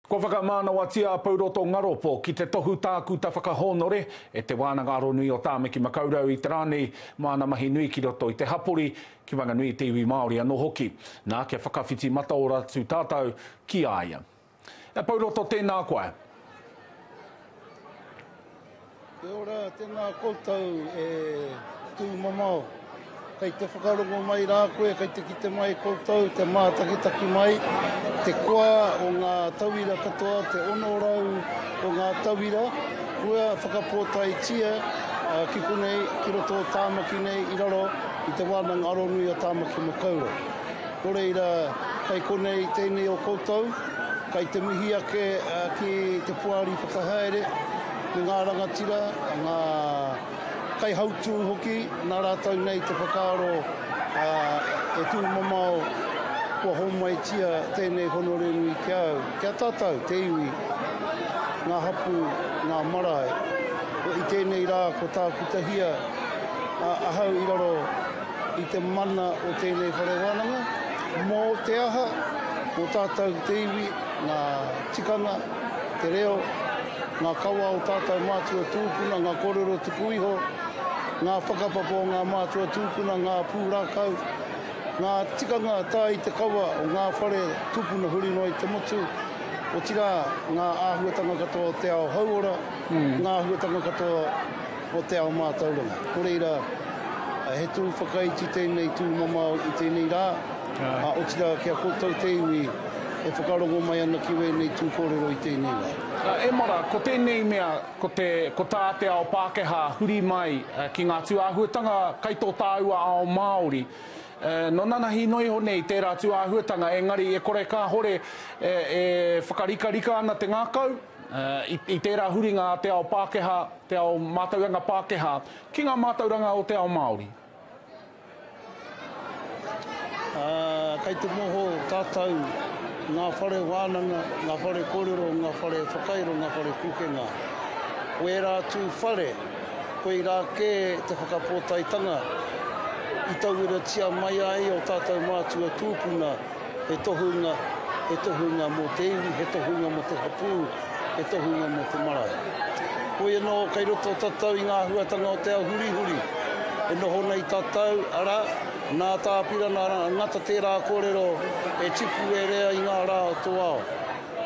Kua whakamānawatia a Pouroto Ngaropo ki te tohu tākuta whakahōnore e Te Wānanga Aronui o Tāmaki Makaurau i te rā nei mō ana mahi nui ki roto i te hapori, ki waenganui i te iwi Māori anō hoki. Nā, kia whakawhiti mataora atu tātou ki a ia. E Pouroto, tēnā koe. Kia ora, tēnā koutou e tū mamao. Kei te whakarongo mai rā koe, kei te kite mai koutou, te mātakitaki mai, te koa o ngā tauira katoa, te 600 o ngā tauira, kua whakapōtaetia ki konei, ki roto o Tāmaki nei, i raro i te Wānanga Aronui o Tāmaki Makaurau. Nō reira, kei konei tēnei o koutou, Kai te mihi ake ki te poari whakahaere me ngā rangatira, ngā kaihautū hoki, nā rātou nei te whakaaro e tū mamao kua hōmaitia tēnei honore nui ki a au, ki a tātou, te iwi, ngā hapū, ngā marae. I tēnei rā ko tākutahia ahau i raro i te mana o tēnei whare wānanga, mō te aha, mō tātou te iwi, ngā tikanga, te reo, ngā kawa o tātou mātua tūpuna, ngā kōrero tuku iho, ngā whakapapa o ngā mātua tūpuna, ngā pūrākau, ngā tikanga tā i te kawa o ngā whare tūpuna huri noa i te motu, otirā ngā āhuatanga katoa o te ao hauora, ngā āhuatanga katoa o te ao mātauranga. Nō reira, he tū whakaiti tēnei tū mamao i tēnei rā, ā, otirā ki a koutou te iwi e whakarongo mai ana ki wēnei tū kōrero i tēnei wā. E mara, ko tēnei mea, ko te, ko tā te ao Pākehā huri mai ki ngā tūāhuatanga kai tō tāua ao Māori. Nō nanahi noa iho nei tērā tūāhuatanga, engari e kore kāhore e whakarikarika ana te ngākau, I tērā huringa a te ao Pākehā, te ao mātauranga Pākehā, ki ngā mātauranga o te ao Māori. Ā, kei te moho tātou ngā whare wānanga, ngā whare kōrero, ngā whare whakairo, ngā whare pūkenga. Ko ērā atu whare, koirā kē te whakapōtaetanga i tauiratia mai ai ō tātou mātua tūpuna, He tohunga, he tohunga mō te iwi, he tohunga mō te hapū, he tohunga mō te marae. Hoi anō, kei roto tatau i ngā āhuatanga o te ao hurihuri e noho nei tatau, arā, nā Tā Apirana Ngata tērā kōrero e tipu e rea i ngā rā o tō ao.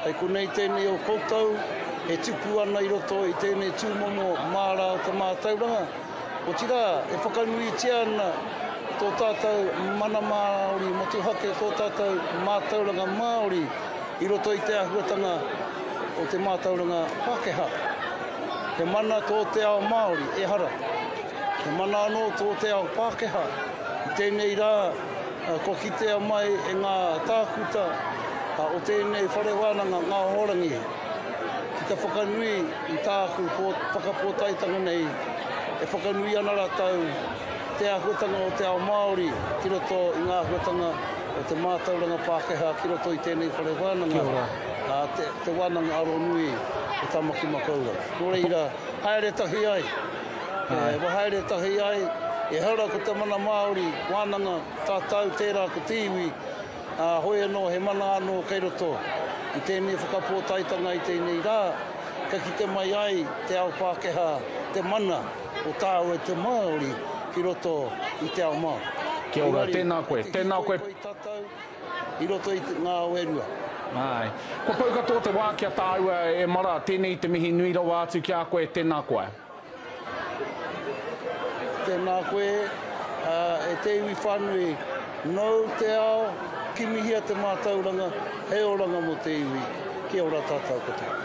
Kei konei tēnei o koutou e tipu ana i roto i tēnei tūmomo māra o te mātauranga, Otirā, e whakanuitia ana tō tātou mana Māori motuhake, tō tātou mātauranga Māori i roto i te āhuatanga o te mātauranga Pākehā. He mana tō te ao Māori, ehara. He mana anō tō te ao Pākehā. I tēnei rā, kua kitea mai e ngā tākuta o tēnei whare wānanga, ngā Ahorangi, ki te whakanui i tāku whakapōtaetanga nei, e whakanui ana rātou te āhuatanga o te ao Māori ki roto i ngā āhuatanga o te mātauranga Pākehā ki roto i tēnei whare wānanga, ā, te, te wānanga aronui o Tamaki Makaurau. Nō reira, haere tahi ai, e, haere tahi ai, ehara ko te mana Māori, wānanga, tātou, tērā ko te iwi, Ā, hoi anō, he mana anō kei roto i tēnei whakapōtaetanga i tēnei rā, ka kite mai ai te ao Pākehā te mana o tāua te Māori ki roto i te ao Māori. Kia ora, tēnā koe, tēnā koe. Engari, kei te hīkoi tātou i roto i ngā ao e rua. Āe. Kua pau katoa te wā ki a tāua e mara, tēnei te mihi nui rawa atu ki a koe, tēnā koe. Tēnā koe, e te iwi whānui, nōu te ao, kimihia te mātauranga, hei oranga mō te iwi, kia ora tātou katoa.